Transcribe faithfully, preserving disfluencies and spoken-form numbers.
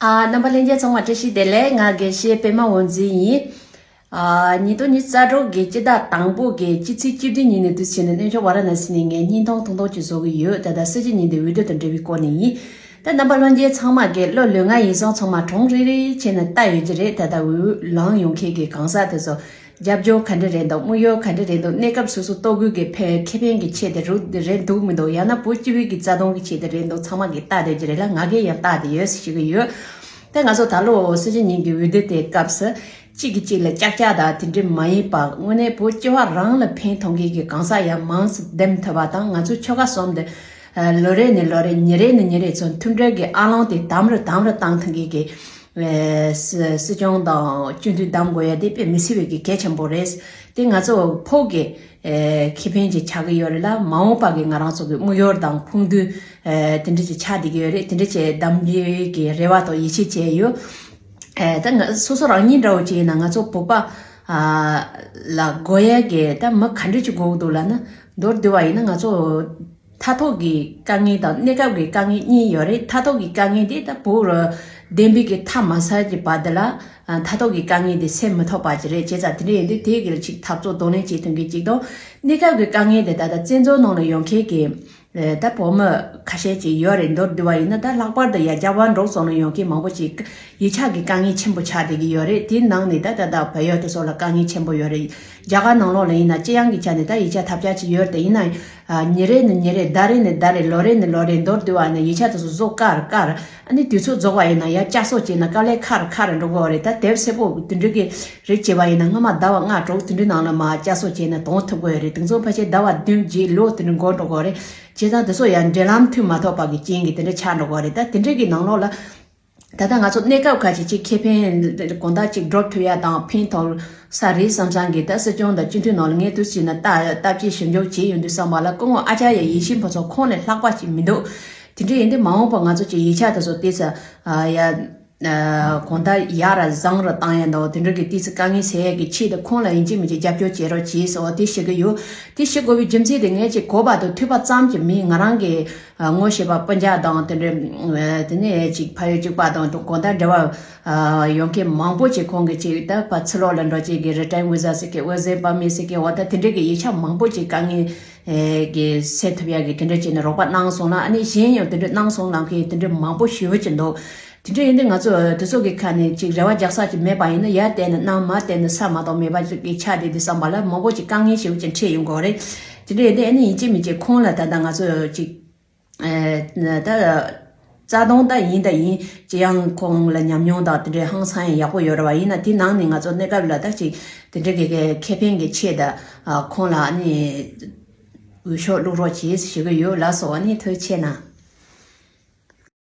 ཨ། རྣམ་པ་ལྷན་རྒྱས་ཚང་མ་བཀྲ་ཤིས་བདེ་ལེགས། ང་དགེ་བཤེས་པད་མ་འོད་འཛིན་ཡིན། ཨ། ཉིས་སྟོང་ཉི་ཤུ་རྩ་དྲུག་གི་སྤྱི་ཟླ་དང་པོ་གི་སྤྱི་ཚེས་བཅུ་བདུན་ཉིན་ནས་དུས་ཕྱིན་ནས་གནས་མཆོག་ཝཱ་ར་ཎ་སི་ནས་ངས་བརྙན་ཐུང་ཐུང་ཐུང་ཅིག་བཟོ་གི་ཡོད། ད་ལྟ་སྲིད་སྤྱི་ཉིན་དེ་འོས་བསྡུ་དང་འབྲེལ་བའི་སྐོར་ནས་ཡིན། ད་རྣམ་པ་ལྷན་རྒྱས་ཚང་མ་གིས་བློ་ལོས་ང་ཡིན་སོང་ཚང་མ་གྲོང་རེ་རེ་བྱས་ནས་ལྟ་ཡོད་ཀྱི་རེད། ད་ལྟ་འོས་ལངས་ཡོང་མཁན་གྱི་གང་ཟག་དེ་ཚོ་རྒྱབ་སྐྱོར་ག་འདྲ་རེད་འདུག་དམིགས་ཡུལ་ག་འདྲ་རེད་འདུག་གནས་སྐབས་སོ་སོ་ལྟོ་གོས་ཀྱི་ཕན་ཁེ་ཕན་གྱི་ཆེད་དུ་རུ་རེད་འདུག་མི་འདུག་ཡང་ན་བོད་སྤྱི་པའི་གི་རྩ་དོན་གྱི་ཆེད་དུ་རེད་འདུག་ཚང་མ་གིས་ལྟ་བསྡད་ཀྱི་རེད་ལ། ང་གིས་ཡང་ལྟ་བསྡད་ཡོད་ཟེར་ཞུ་གི་ཡོད། ད་ང་ཚོ་ད་ལོ་སྲིད་སྤྱི་ཉིན་གྱི་འོས་བསྡུ་དེ་སྐབས་སུ་གཅིག་གིས་གཅིག་ལ་ཅག་ཅག་དང་དེ་འདྲ་མ་ཡིན་པ། དངོས་གནས་བོད་སྤྱི་བ་རང་ལ་ཕན་ཐོགས་མཁན་གྱི་གང་ཟག་ཡང་མང་ཙམ་འདེམས་ཐུབ་པ་དང་། ང་ཚོ་ཆོལ་ཁ་གསུམ་དེ་ལོ་རེ་ནས་ལོ་རེ་ཉིན་རེ་ནས་ཉིན་རེ་ཚོ་མཐུན་སྒྲིལ་གྱི་ཨ་ལོང་དེ་དམ་རུ་དམ་རུ་བཏང་ཐུབ་མཁན་གྱི་ཨེ། སྲིད་སྲིད་སྐྱོང་དང་སྤྱི་འཐུས་བདམས་དགོས་ཡ་དེ་དཔེ་མི་སྲིད་པའི་གི་གལ་ཆེན་པོ་རེད། དེ་ང་ཚོ་བོད་ཀྱི་ཨེ། ཁེ་ཕན་ཅིག་ཆགས་ཀྱི་ཡོད་རེད་ལ། མ་འོངས་པ་གི་ང་རང་ཚོ་གི་དམིགས་ཡུལ་དང་ཕུགས་འདུན་ཨེ། དེ་འདྲ་ཅིག་ཆགས་བསྡད་ཀྱི་ཡོད་རེད། དེ་འདྲ་ཅིག་གདམ་རྒྱུའི་གི་རེ་བ་དང་ཡིད་ཆེས་བྱས་ཡོད། ཨེ། ད་ང་སོ་སོ་རང་ཉིད་འདྲ་བོ་ཅིག་ཡིན་ན་ང་ཚོ་བོད་པ་ཨ། ལ་དགོས་ཡ་གི་ད་མི་ག་འདྲ་ཅིག་དགོས་ཀྱི་འདུག་ལབ་ན། མདོར་བསྡུས་པ་ཡིན་ན་ང་ཚོ་མཐའ་ཐོག་གི་དཀའ་ངལ་དང་གནས་སྐབས་ཀྱི་དཀའ་ངལ་གཉིས་ཡོད་རེད། མཐའ་ཐོག་གི་དཀའ་ངལ་དེ་ད་བོད་རུ་བདེན་པའི་གི་མཐའ་མ་ཚར་གྱི་བར་དེ་ལ་ཨ། མཐའ་ཐོག་གི་དཀའ་ངལ་དེ་སེལ་མི་ཐུབ་པ་ཅིག་རེད། བྱས་ཙང་དེ་འདྲ་ཡིན་དུས་དེ་གི་ལ་ཅིག་འཐབ་རྩོད་གདོང་ལེན་བྱེད་ཐུབ་མཁན་ཅིག་དང་། གནས་སྐབས་ཀྱི་དཀའ་ངལ་དེ་ད་ལྟ་བཙན་བྱོལ་ནང་ལ་ཡོང་མཁན་གྱི་ཨ། ད་བོད་མི་ཁ་ཤས་ཅིག་ཡོད་རེད། མདོར་བསྡུས་པ་ཡིན་ན་ད་ལྷག་པར་དུ་ཡ་རྒྱ་གར་འབྲོག་ས་ནས་ཡོང་མཁན་མང་པོ་ཅིག་ཡིག་ཆ་གི་དཀའ་ངལ་ཆེན་པོ་ཆགས་བསྡད་ཀྱི་ཡོད་རེད། དེའི་ནང་ནས་ད་ད་ལྟ་བལ་ཡུལ་དེ་ཚོ་ལ་དཀའ་ངལ་ཆེན་པོ་ཡོད་རེད། རྒྱ་གར་ནང་ལོགས་ལ་ཡིན་ན་སྤྱི་ཡོངས་ཀྱི་ཆ་ནས་ད་ཡིག་ཆ་ཐབས་ཆག་ཅིག་ཡོད་རེད། ཡིན་ན་ཨ། ཉིན་རེ་ནས་ཉིན་རེ། ཟླ་རེ་ནས་ཟླ་རེ། ལོ་རེ་ནས་ལོ་རེ། མདོར་བསྡུས་པ་ནས་ཡིག་ཆ་དེ་ཚོ་བཟོ་དཀའ་རུ་དཀའ་རུ། ཨ་ནི་དུས་ཚོད་རྫོགས་པ་ཡིན་ན་ཡ་བསྐྱར་གསོ་བྱས་ན་དཀའ་ལས་ཁག་རུ་ཁག་རུ་འགྲོ་གི་ཡོད་རེད། ད་དེབ་སེར་པོ་དེ་འདྲ་གི་རིགས་བྱས་པ་ཡིན་ན་སྔ་མ་ཟླ་བ་ལྔ་དྲུག་དེ་འདྲའི་ནང་ལ་མར་བསྐྱར་གསོ་བྱས་ན་གཏོང་ཐུབ་ཀྱི་ཡོད་རེད། དེ་ཚོ་ཕལ་ཆེར་ཟླ་བ་བདུན་བརྒྱད་ལོ་དེ་འདྲ་འགོར་འགྲོ་གི་ཡོད་རེད། བྱས་ཙང་དེ་ཚོ་ཡང་འབྲེལ་ལམ་མཐུད་མ་ཐུབ་པ་གི་རྐྱེན་གྱིས་དེ་འདྲ་ཆགས་འགྲོ་གི་ཡོད་རེད། ད་དེ་འདྲ་གི་ནང་ལོགས་ལ་ད་ལྟ་ང་ཚོ་གནས་སྐབས་ཁ་ཅིག་ཅིག་ཁེ་ཕན་དགོང་དག་ཅིག་སྒྲུབ་ཐུབ་ཡ་དང་ཕན་ཐོགས་ས་རེད་བསམ་བསམ་གི། ད་སྲིད་སྐྱོང་དང་སྤྱི་འཐུས་ནང་ལ་ངས་དུས་ཕྱིན་ན་ལྟ་ལྟ་དཔྱད་ཞིབ་འཇུག་བྱས་ཡོང་དུས་ཙམ་པ་ལ་སྐུ་ངོ་ཨ་ཅར་ཡ་ཡེ་ཤེས་ཕུན་ཚོགས་ཁོང་ལས་ལྷག་པ་ཅིག་མི་འདུག་དེ་འདྲ་ཡིན་དུས་མ་འོངས་པ་ང་ཚོ་ཅིག་ཡིག་ཆ་དེ་ཚོ་ཏོག་ཙམ་ཡ། ཨ། གོང་ད་ཡག་ར་བཟང་ར་བཏང་ཡ་འདུག་དེ་འདྲ་གི་ཏོག་ཙམ་དཀའ་ངལ་སེལ་ཡ་གི་ཆེད་དུ་ཁོང་ལ་ཡིན་གཅིག་མིན་གཅིག་རྒྱབ་སྐྱོར་བྱེད་རོགས་བྱེད་ཟེར་བ་དེ་ཞུ་གི་ཡོད། དེ་ཞུ་དགོས་པའི་རྒྱུ་མཚན་དེ་ངས་ཅིག་གོ་བ་དང་ཐོས་པ་ཙམ་གྱིས་མིན། ང་རང་གི་ཨ། ངོ་ཤེས་པ་སྤུན་ཀྱག་དང་དེ་འདྲ་ཨ། དེ་ནས་ཅིག་ཕ་ཡུལ་གཅིག་པ་དང་གོང་ད་འབྲེལ་བ་ཨ། ཡོང་མཁན་མང་པོ་ཅིག་ཁོང་གི་ཅིག་ད་ཕར་ཕྱི་ལོགས་ལ་འགྲོ་བྱེད་ཀྱི་return visa ཟེར་མཁན། འོས་འཛིན་པར་མིཊ་ཟེར་མཁན། འོ་ད་དེ་འདྲ་གི་ཡིག་ཆ་མང་པོ་ཅིག་དཀའ་ངལ་ཨ། གི་སེལ་ཐུབ་ཡ་གི་དེ་འདྲ་བྱས་ནས་རོགས་པ་གནང་སོང་ལ། ཨ་ནི་གཞན་ཡང་དེ་འདྲ་གནང་སོང་ལབ་མཁན་དེ་འདྲ་མང་པོ་ཞེ་པོ་ཅིག་འདུག་དེ་འདྲ་ཡིན་དུས་ང་ཚོ་དེ་ཚོ་གི་ཁ་ནས་ཅིག་རེ་བ་རྒྱག་ས་ཅིག་མེད་པ་ཡིན་ན་ཡར་བལྟས་ནས་གནམ། མར་བལྟས་ནས་ས་མ་གཏོགས་མེད་པ་ཅིག་གི་ཆགས་བསྡད་དུས་ཙམ་པ་ལ་མང་པོ་ཅིག་དཀའ་ངལ་ཞེ་པོ་ཅིག་འཕྲད་ཡོང་གི་རེད། དེ་འདྲ་ཡིན་དུས་ཨ་ནི་ཡིན་གཅིག་མིན་གཅིག་ཁོང་ལ་ད་ལྟ་ང་ཚོ་ཅིག་ཨ། ད་རྩ་དོན་ད་ཡིན་ད་ཡིན། སྤྱི་ཡོངས་ཁོང་ལ་ཉམས་མྱོང་དང་དེ་འདྲའི་ཧང་སང་ཡང་ཡག་པོ་ཡོད་རེད་པ། ཡིན་ན་དེ་ནང་ནས་ང་ཚོ་གནས་སྐབས་ལ་ད་ཅིག་དེ་འདྲ་གི་གི་ཁེ་ཕན་གི་ཆེད་ད་ཨ། ཁོང་ལ་ཨ་ནི་འོས་ཤོག་བླུག་རོགས་བྱེད་ཞུ་གི་ཡོད། ལགས་སོ། ཨ་ནི་ཐུགས་རྗེ་ཆེ་གནང་།